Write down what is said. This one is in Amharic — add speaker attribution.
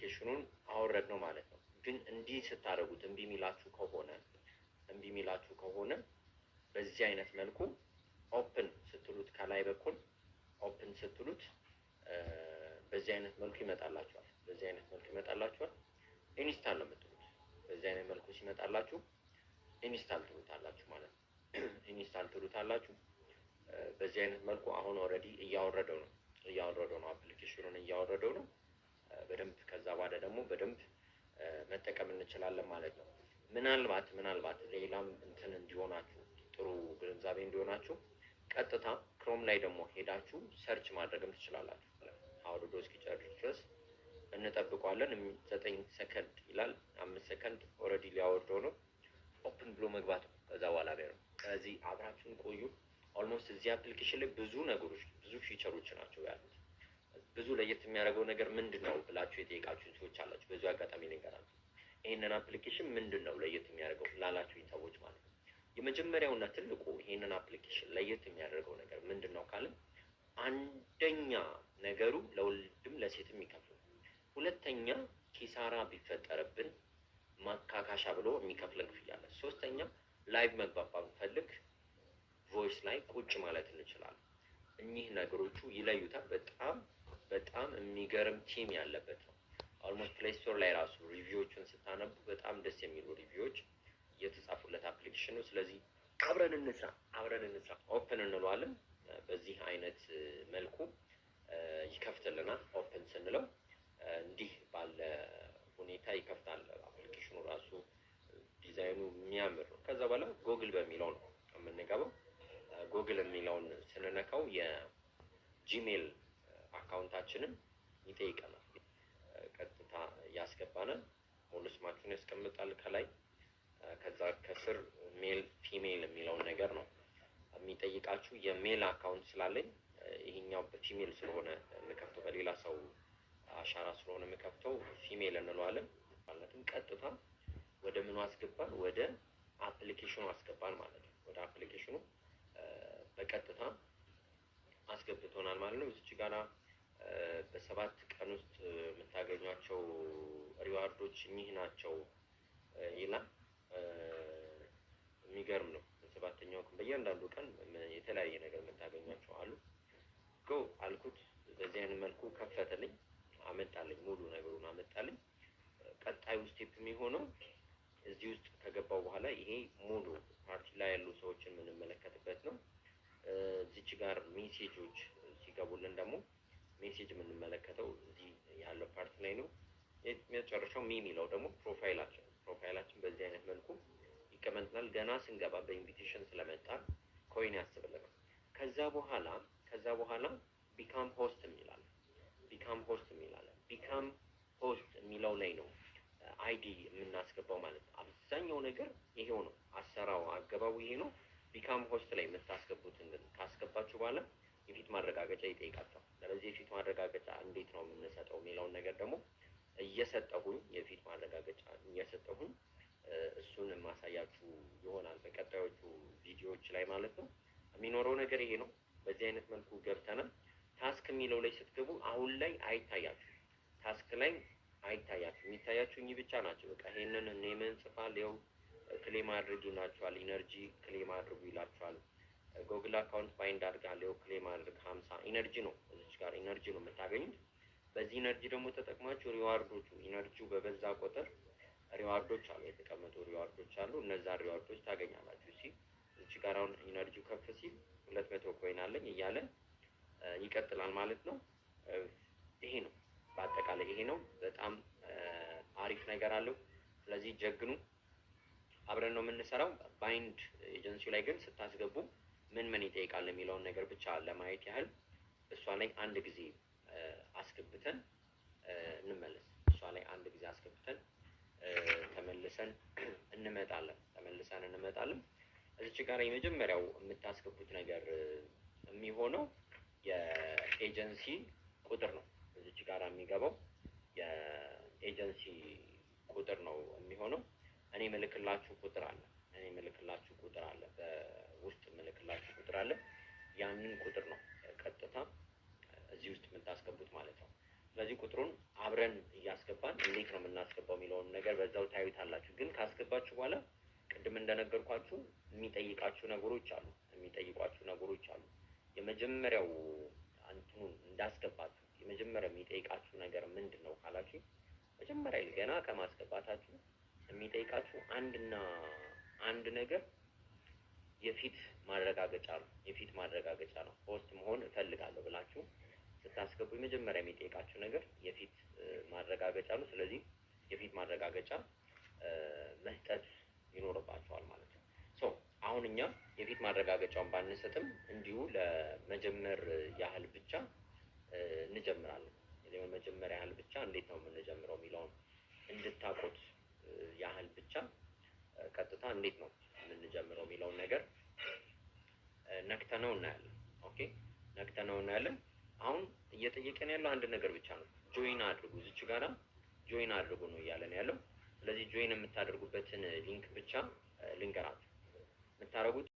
Speaker 1: Application ኑን አወረድነው ማለት ነው። ግን እንዲህ ስታደርጉት እምቢ የሚላችሁ ከሆነ በዚህ አይነት መልኩ open ስትሉት፣ ከላይ በኩል open ስትሉት በዚህ አይነት መልኩ ይመጣላችኋል። በዚህ አይነት መልኩ ይመጣላችኋል። Install ነው የምትሉት። በዚህ አይነት መልኩ ሲመጣላችሁ install ትሉታላችሁ ማለት ነው። Install ትሉታላችሁ። በዚህ አይነት መልኩ አሁን already እያወረደው ነው፣ application ኑን እያወረደው ነው በደንብ። ከዛ በኋላ ደግሞ በደንብ መጠቀም እንችላለን ማለት ነው። ምናልባት ሌላም እንትን እንዲሆናችሁ፣ ጥሩ ግንዛቤ እንዲሆናችሁ ቀጥታ Chrome ላይ ደግሞ ሄዳችሁ search ማድረግም ትችላላችሁ። አውርዶ እስኪጨርስ ድረስ እንጠብቀዋለን። 9 ሰከንድ ይላል፣ 5 ሰከንድ፣ already ሊያወርደው ነው። Open ብሎ መግባት ነው። ከዛ በኋላ ነው። ስለዚህ አብራችሁን ቆዩ። Almost እዚህ application ላይ ብዙ ነገሮች፣ ብዙ feature ኦች ናቸው ያሉት። ብዙ ለየት የሚያደርገው ነገር ምንድን ነው ብላችሁ የጠየቃችሁን ሰዎች አላችሁ። በዚሁ አጋጣሚ ልንገራችሁ። ይህንን application ምንድን ነው ለየት የሚያደርገው ላላችሁ ሰዎች ማለት ነው። የመጀመሪያውና ትልቁ ይህንን application ለየት የሚያደርገው ነገር ምንድን ነው ካልን፣ አንደኛ ነገሩ ለወንድም ለሴትም ይከፍላል። ሁለተኛ ኪሳራ ቢፈጠርብን ማካካሻ ብሎ የሚከፍለን ክፍያ አለ። ሶስተኛ live መግባት ብንፈልግ voice ላይ ቁጭ ማለት እንችላለን። እኚህ ነገሮቹ ይለዩታል። በጣም በጣም የሚገርም team ያለበት ነው። Almost Play Store ላይ ራሱ review ዎቹን ስታነቡ በጣም ደስ የሚሉ review ዎች የተጻፉለት application ነው። ስለዚህ አብረን እንስራ፣ አብረን እንስራ። Open እንለዋለን። በዚህ አይነት መልኩ ይከፍትልናል። Open ስንለው እንዲህ ባለ ሁኔታ ይከፍታል። Application ኑ ራሱ ዲዛይኑ የሚያምር ነው። ከዛ በኋላ ጎግል በሚለው ነው የምንገባው። ጎግል የሚለውን ስንነካው የ Gmail account ኣችንን ይጠይቀናል። ቀጥታ ያስገባናል። ሙሉ ስማችሁን ያስቀምጣል ከላይ። ከዛ ከስር male female የሚለውን ነገር ነው የሚጠይቃችሁ። የ male account ስላለኝ፣ ይሄኛው በ female ስለሆነ የምከፍተው፣ በሌላ ሰው አሻራ ስለሆነ የምከፍተው female እንለዋለን። ማለትም ቀጥታ ወደ ምኑ አስገባን? ወደ application ኑ አስገባን ማለት ነው። ወደ application ኑ በቀጥታ አስገብቶናል ማለት ነው። እዚች ጋራ በ7 ቀን ውስጥ የምታገኟቸው reward ኦች እኚህ ናቸው ይላል። የሚገርም ነው። በሰባተኛው ቀን በእያንዳንዱ ቀን የተለያየ ነገር የምታገኟቸው አሉ። Go አልኩት። በዚህ አይነት መልኩ ከፈተልኝ፣ አመጣልኝ፣ ሙሉ ነገሩን አመጣልኝ። ቀጣዩ step የሚሆነው እዚህ ውስጥ ከገባው በኋላ ይሄ ሙሉ ፓርቲ ላይ ያሉ ሰዎችን የምንመለከትበት ነው። እዚች ጋር message ኦች ሲገቡልን ደግሞ message የምንመለከተው እዚህ ያለው part ላይ ነው። የመጨረሻው me የሚለው ደግሞ profile ኣችን በዚህ አይነት መልኩ ይቀመጥናል። ገና ስንገባ በ invitation ስለመጣ coin ያስብልናል። ከዛ በኋላ become host የሚላል become host የሚላል become host የሚለው ላይ ነው ID የምናስገባው ማለት ነው። አብዛኛው ነገር ይሄው ነው። አሰራው አገባቡ ይሄ ነው። Become host ላይ የምታስገቡትን ግን ካስገባችሁ በኋላ የፊት ማረጋገጫ ይጠይቃቸዋል። ስለዚህ የፊት ማረጋገጫ እንዴት ነው የምንሰጠው የሚለውን ነገር ደግሞ እየሰጠሁኝ፣ የፊት ማረጋገጫ እየሰጠሁኝ እሱን የማሳያችሁ ይሆናል በቀጣዮቹ ቪዲዮዎች ላይ ማለት ነው። የሚኖረው ነገር ይሄ ነው። በዚህ አይነት መልኩ ገብተናል። Task የሚለው ላይ ስትገቡ አሁን ላይ አይታያችሁ፣ task ላይ አይታያችሁ። የሚታያችሁ እኚህ ብቻ ናቸው። በቃ ይሄንን name ን ጽፋል፣ ይኸው claim አድርግ ይላችኋል። Energy claim አድርጉ ይላችኋል። Google account bind አድርጋል፣ ይኸው claim አድርግ፣ 50 energy ነው። እዚች ጋር energy ነው የምታገኙት። በዚህ energy ደግሞ ተጠቅማችሁ reward ኦቹ፣ energy ው በበዛ ቁጥር reward ኦች አሉ፣ የተቀመጡ reward ኦች አሉ። እነዛ reward ኦች ታገኛላችሁ። ሲ እዚች ጋር አሁን energy ው ከፍ ሲል 200 coin አለኝ እያለ ይቀጥላል ማለት ነው። ይሄ ነው፣ በአጠቃላይ ይሄ ነው። በጣም አሪፍ ነገር አለው። ስለዚህ ጀግኑ፣ አብረን ነው የምንሰራው። Bind agency ው ላይ ግን ስታስገቡ ምን ምን ይጠይቃል የሚለውን ነገር ብቻ ለማየት ያህል እሷ ላይ አንድ ጊዜ አስገብተን እንመለስ። እሷ ላይ አንድ ጊዜ አስገብተን ተመልሰን እንመጣለን። ተመልሰን እንመጣለን። እዚች ጋር የመጀመሪያው የምታስገቡት ነገር የሚሆነው የኤጀንሲ ቁጥር ነው። እዚች ጋር የሚገባው የኤጀንሲ ቁጥር ነው የሚሆነው። እኔ ምልክላችሁ ቁጥር አለ። እኔ ምልክላችሁ ቁጥር አለ። በውስጥ ምልክላችሁ ቁጥር አለ። ያንን ቁጥር ነው ቀጥታ እዚህ ውስጥ የምታስገቡት ማለት ነው። ስለዚህ ቁጥሩን አብረን እያስገባን የሚጠይቃችሁ ነገሮች አሉ። የሚጠይቋችሁ ነገሮች አሉ። የመጀመሪያው እንትኑን እንዳስገባችሁ የመጀመሪያው የሚጠይቃችሁ ነገር ምንድን ነው ካላችሁ፣ መጀመሪያ ገና ከማስገባታችሁ የሚጠይቃችሁ አንድና አንድ ነገር የፊት ማረጋገጫ ነው። የፊት ማረጋገጫ ነው። Host መሆን እፈልጋለሁ ብላችሁ ስታስገቡ የመጀመሪያ የሚጠይቃችሁ ነገር የፊት ማረጋገጫ ነው። ስለዚህ የፊት ማረጋገጫ መስጠት ይኖርባችኋል ማለት ነው። So አሁን እኛ የፊት ማረጋገጫውን ባንሰጥም እንዲሁ ለመጀመር ያህል ብቻ እንጀምራለን። ለመጀመሪያ ያህል ብቻ እንዴት ነው የምንጀምረው የሚለውን እንድታውቁት ያህል ብቻ ቀጥታ እንዴት ነው የምንጀምረው የሚለውን ነገር ነክተነው እናያለን። Okay፣ ነክተነው እናያለን። አሁን እየጠየቀን ያለው አንድ ነገር ብቻ ነው። Join አድርጉ፣ እዚች ጋራ join አድርጉ ነው እያለን ያለው። ስለዚህ join የምታደርጉበትን link ብቻ ልንገራችሁ። የምታደርጉት